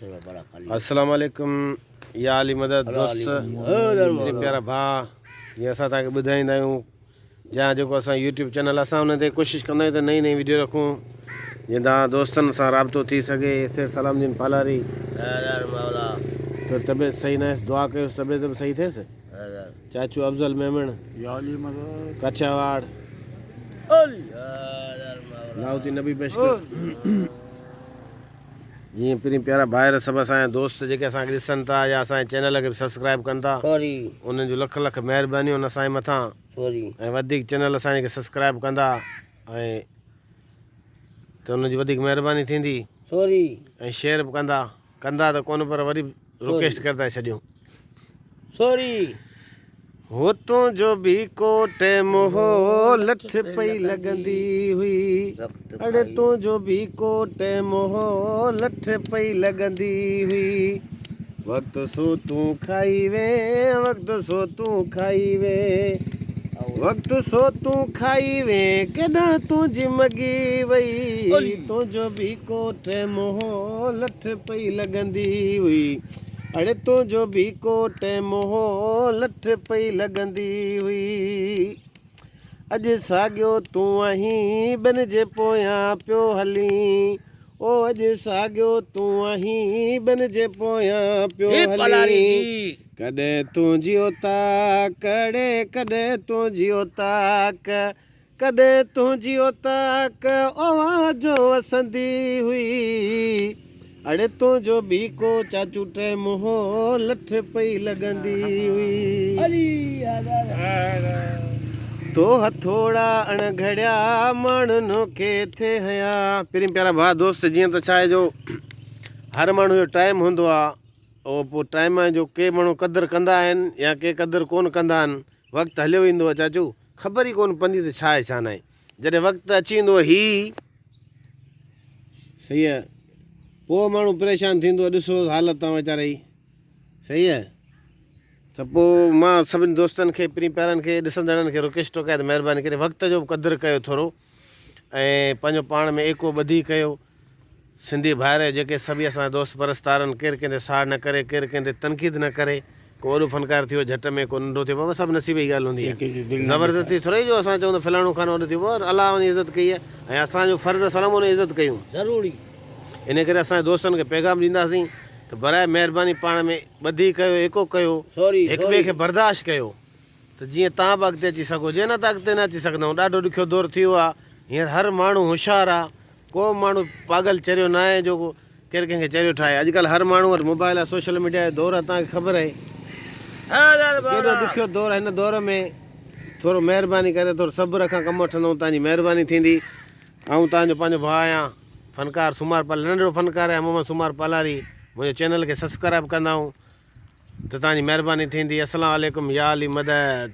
السلام عليڪم يا علي مدد دوست پيارا ڀاء جيئن اسان توهان کي ٻڌائيندا آهيون جا جيڪو اسان يوٽيوب چينل اسان ان تي ڪوشش ڪندا آهيون ته نئين نئين ويڊيو رکون جيئن توهان دوستن سان رابطو ٿي سگهي سير سلام دين پالاري ٿوري طبيعت صحيح نه آهيس دعا ڪيوس طبيعت به صحيح ٿيس چاچو افضل ميمڻ ڪاٺياواڙ لاهوتي نبي بخش جيئن پرين پيارا ڀائر سڀ اسان جا دوست جيڪي اسان کي ڏسن ٿا يا اسان جي چينل کي به سبسڪرائب ڪن ٿا انهن جون لک لک مهربانيون اسان جي مٿان ۽ وڌيڪ چينل اسان کي سبسڪرائب ڪندا ۽ ته انهن جي وڌيڪ مهرباني ٿيندي ۽ شيئر به ڪندا ڪندا ته ڪونه پر وري رڪويسٽ ڪري ٿا ڇڏيون. سوري. هو تنهنجو به ڪو ٽيم هو لٺ پئي لڳندي هئي اڙي تنهنجو به ڪو ٽيم هو لٺ پئي لڳندي هئي وقت سو تون کائي وين وقت سو تون کائي وين وقت سو تون کائي وين ڪيڏانهن تنهنجي مڳي وئي تنهنجو به ڪو ٽيم هو لٺ پئي لڳندي هئي اڙي تنهنجو به ڪو ٽيم هو لٺ پئي لڳندي هئي اڄ ساڳيو تون آهين ٻين جي پويان پيو هلين او اڄ ساڳيو تون آهين ٻين جي پويان پيو هلين ڪڏهن تنهنجي اوطاق اڙي ڪڏهن تنهنجي اوطاق ڪڏهن تنهنجي اوطاق اوهان جو وسندي هئي اڙي تنهنجو به ڪو چاچو ٽيم هو لٺ پئي لڳندي هئي تو هٿوڙا اڻ گهڙيا ماڻهن کي ٿي هنيا. پرين پيارا ڀاء دوست جيئن ته ڇا آهي جو هر ماڻهو جو ٽائيم هوندو آهي اهو پوء ٽائيم جو ڪي ماڻهو قدر ڪندا آهن يا ڪي قدر ڪونه ڪندا آهن وقت هليو ويندو آهي چاچو خبر ئي ڪونه پوندي ته ڇا آهي ڇا ناهي جڏهن وقت اچي ويندو هي صحيح آهي پوء ماڻهو پريشان ٿيندو آهي ڏسو حالت توهان ويچاري جي صحيح آهي ته پوء مان سڀني دوستن کي پرين پيارن کي ڏسندڙن کي رڪويسٽ ٿو ڪيان ته مهرباني ڪري وقت جو به قدر ڪيو ٿورو ۽ پنهنجو پاڻ ۾ ايڪو ٻڌي ڪيو سنڌي ڀائر جيڪي سڀئي اسان جا دوست پرستارن ڪير ڪنهن تي ساڙ نه ڪري ڪير ڪنهن تي تنقيد نه ڪري ڪو وڏو فنڪار ٿيو جهٽ ۾ ڪو ننڍو ٿيو بابا سڀ نصيب جي ڳالهه هوندي آهي زبردستي ٿوري جو اسان چئون ته فلاڻو خان وڏو ٿيو بابا الله ان جي عزت ڪئي آهي ۽ اسان جو فرض آهي سلام ان جي عزت ڪيون ضروري ان ڪري اسان جي دوستن کي پيغام ڏينداسين ته برائي مهرباني پاڻ ۾ ٻڌي ڪيو ايڪو ڪيو هڪ ٻئي کي برداشت ڪيو ته جيئن توهان به اڳتي اچي سگهو جي نه ته اڳتي نه اچي سگهندؤ ڏاڍو ڏکيو دور ٿي ويو آهي هينئر هر ماڻهو هوشيار آهي ڪو به ماڻهو پاڳل چريو نه آهي جو ڪير ڪنهن کي چريو ٺاهي اڄڪلهه هر ماڻهو وٽ موبائل آهي سوشل ميڊيا جو دور آهي توهان کي خبر آهي ڪيڏو ڏکيو دور آهي هن دور ۾ ٿورو مهرباني ڪري ٿورو صبر کان ڪم وٺندؤ توهان جي مهرباني ٿيندي آئون توهان جو پنهنجو ڀاء آهيان فنڪار سومار پالاري ننڍڙو فنڪار آهيان محمد سومار پالاري منهنجي چينل کي سبسڪرائب ڪندؤ ته توهان جي مهرباني ٿيندي السلام عليڪم يا علي مدد.